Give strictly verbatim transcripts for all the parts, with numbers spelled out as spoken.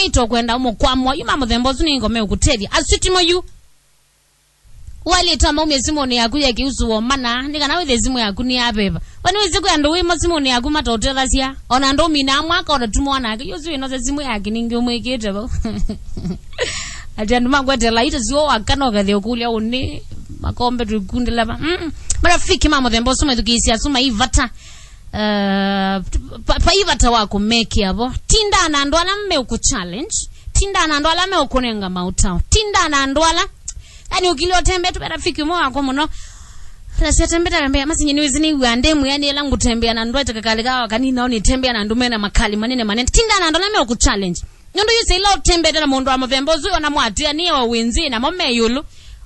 Ito kwenda mũkwamo, yu ma mũthemba ũsu nĩ ngome ũkũtethya. Asu ti mo yu. Walĩte maumye simũnĩ yaku ya kĩusu womana, nĩ kana wĩthe simũ yaku nĩ ya veva. We nĩwĩsĩ kwĩ andũ wĩmo simũnĩ yaku mataũtethasya. Ona andũ ũminaa mwaka ũtatuma wanake, yu ũsu wĩnose simũ yake ningĩ ũmwĩkĩte vau. Ati andũ makwetela ito sio wakana ũkethĩa ũkũlya ũnĩ, makombe twĩkundĩla va. Mm-mm. Marafiki ma mũthemba ũsu maithukĩĩsya asu maivata. Uh, pa, pa ivata wa kũmekĩa vo. Tindaa na andũ ala meũkũ challenge. Tindaa na andũ ala meũkũnenga maũtao. Tindaa na andũ ala, yani, ũkilya ũtembea, tũve rafiki ũmwe wakwa mũno. Nasya tembea, tembea, masinye nĩwĩsĩ nĩw'aa ndĩ mwĩanĩe ĩla ngũtembea na andũ aitaka kalĩ kawa kanini, nao nĩtembea na andũ mena makali manene manene. Tindaa na andũ ala meũkũ challenge. Nũndũ yu sila ũtembete na mũndũ wa mũthemba ũsu, ona mwatĩanĩe o wĩnzĩ namo me ĩũlũ.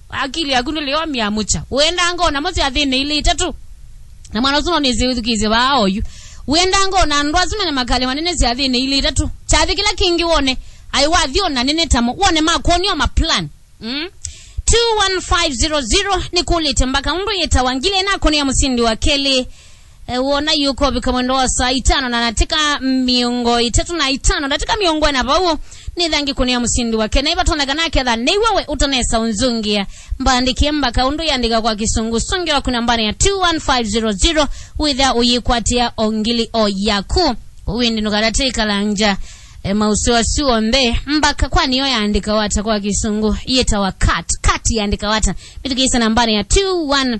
Akili yaku ndĩlĩ o mĩamũkya. Wĩendanga ona mo syathĩnĩ ilĩ itatũ. Na mwana ũsu no nĩsĩ wĩthukĩĩsye vaa oyu. Wĩendanga ona andũ asu mena makali manene syathĩnĩ ilĩ itatũ. Kyathĩ kĩla kĩngĩ wone, ai wathi ona nene tamo. Wone makwonio ma plan. Mm? Two one five zero zero nĩkũlĩte mbaka ũndũ yĩtawa ngili ĩna kũnĩa mũsindi wa kelĩ. E, wona yu ũkovika mwendo wa saa itano na ndatĩka mĩongo ĩtatũ na itano, ndatĩka mĩongo ĩna vau, nĩthangi kũnĩa mũsindi wa kelĩ. Na ivatonyeka nake tha nĩw'o we ũtanesa ũnzũngĩa. Mbandĩkie mbaka ũndũ yandĩka kwa kĩsũngũ. Sũngĩwa kuna mbana ya two one five zero zero, wĩthĩa ũyĩkwatĩa o ngili o yaku. Ũwindi ndũkatatĩkalangya. E, maũseo asu onthe, mbaka kwani yo yaandĩkawa ata kwa kĩsũngũ? Yĩtawa cut. Cut yaandĩkawa ata? Mĩthukĩĩsye nambani ya two one,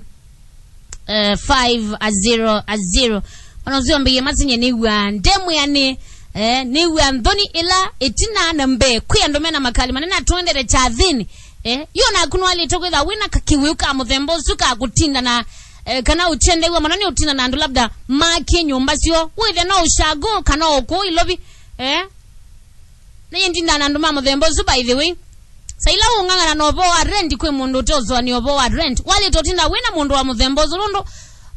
eh, five zero zero. Ona ũsu wambĩie masinye nĩw'aa ndemwĩanĩ, eh, nĩw'aa nthoni ĩla ĩtina na mbee. Kwĩ andũ mena makali manene atwendete kyathĩnĩ. Eh, yo naku nĩwalĩte kwĩtha wĩna kakĩwĩu ka mũthemba ũsu ka kũtinda na, eh, kana ũtendew'a mũno nĩ ũtinda na andũ labda makĩe nyũmba syoo. Wĩthe no ũshago kana ũkũũ ilovi. Eh? Nĩnyie ndindaa na andũ ma mũthemba ũsu, by the way. Sa ila ũng'ang'ana na ũvoo wa rent, kwĩ mũndũ ũteũsũanĩa ũvoo wa rent. Walĩte ũtinda wĩna mũndũ wa mũthemba ũsu, nũndũ,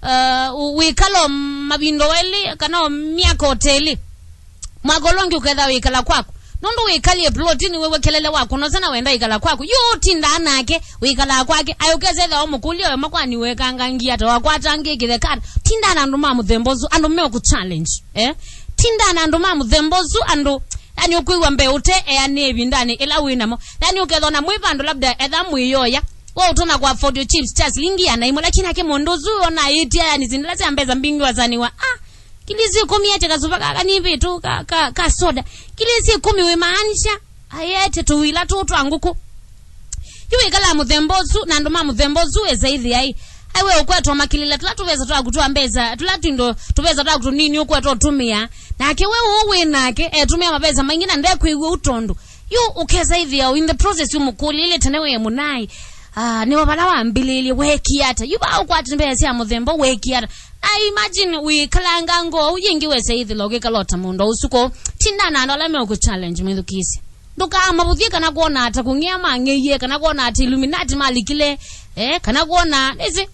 uh, wĩkalo mavindo elĩ, kana o myaka ota ĩlĩ. Mwaka ũla ũngĩ ũketha wĩkala kwaku. Nũndũ wĩkalie plot, nĩwĩw'a kelele waku, nosa na wenda ĩkala kwaku. Yu ũtindaa nake, wĩkalaa kwake. Ayũkesa etha ũmũkũlya we makwani wekangangia ata, wakwatangĩkĩthe kata. Tindaa na andũ ma mũthemba ũsu, andũ meũkũ challenge. Eh? Tindaa na andũ ma mũthemba ũsu, andũ Yani, ũkwĩw'a mbee ũte eanĩe ĩvindanĩ ĩla wĩ namo. Yani, ũkethwa na mwĩ vandũ labda etha mwĩyoya, we ũtona kwa afford chips cha silingi ĩana ĩmwe, lakini ake mũndũ ũsu ona ĩtia, yani, sindila sya mbesa mbingĩ wasaniwa. Ah, ngili isu ĩkũmi ete kasuva kaka nĩ vĩtũ ka, ka, ka soda. Ngili isu ĩkũmi wĩmaanisha, ayete tũwila tũũ twa ngũkũ. Yu wĩkalaa mũthemba ũsu, na andũ ma mũthemba ũsu esa ĩthĩai. Ai we ũkwetwa makilila tũla tũvesa twaku twa mbesa, tũla tũindo tũvesa twaku tũnini ũkwetwa ũtũmĩa. Nake we ũũ wĩ nake, etũmĩa mavesa maingĩ na ndekwĩw'a ũu tondũ. Yu ũkesa ĩthĩa in the process ũmũkũlĩlye tene we mũnai. Ah, nĩwe vala wambĩlĩlye, weekie ata? Yu vaa ũkwata mbesa sya mũthemba, weekie ata? Na imagine wĩkalanga ngoo ũu yĩngĩ wesa ĩthĩla ũkĩkala o ta mũndũ ũsu kũu. Tindaa na andũ ala meũkũ challenge mwĩthukĩĩsye. Ndũkaamavũthye kana kwona ata kũng'ea mang'eie, kana kwona ata Illuminati malikile, eh, kana kwona, nĩsĩ,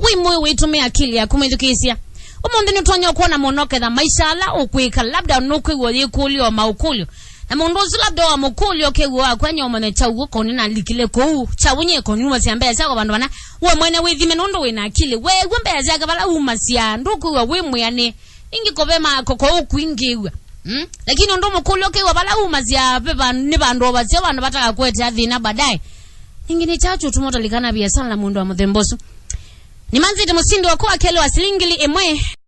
wĩ mũĩ wĩtũmĩa akili yaku mwĩthukĩĩsya. Ũmũnthĩ nĩũtonya kwona mũno ketha maisha ala ũkwĩka, labda nũkwĩw'a ũyĩkũlyo maũkũlyo. Na mũndũ ũsu labda wamũkũlyo ũkew'a wakwanya ũmanye kyaũ ũkoni nalikile kũu, kyaũ nyie koni umasya mbesa syakwa vandũ vana. We mwene wĩthime nũndũ wĩ na akili. Weew'a mbesa syake vala umasya, ndũkwĩw'a wĩ mwĩanĩ. Ingĩ kove ma-, ko-, ko ũkwingĩw'a. Mm? Lakini ũndũ mũkũlyo ũkĩw'a vala umasya ve va-, nĩ vandũ o vaseo vandũ vataka kũetea thĩna baadaye. Ningĩ nĩ kyaũ kyũtuma ũtalikana viasala na mũndũ wa mũthemba ũsu? Nĩmanzĩte mũsindi wakwa wa kelĩ wa silingi ngili ĩmwe.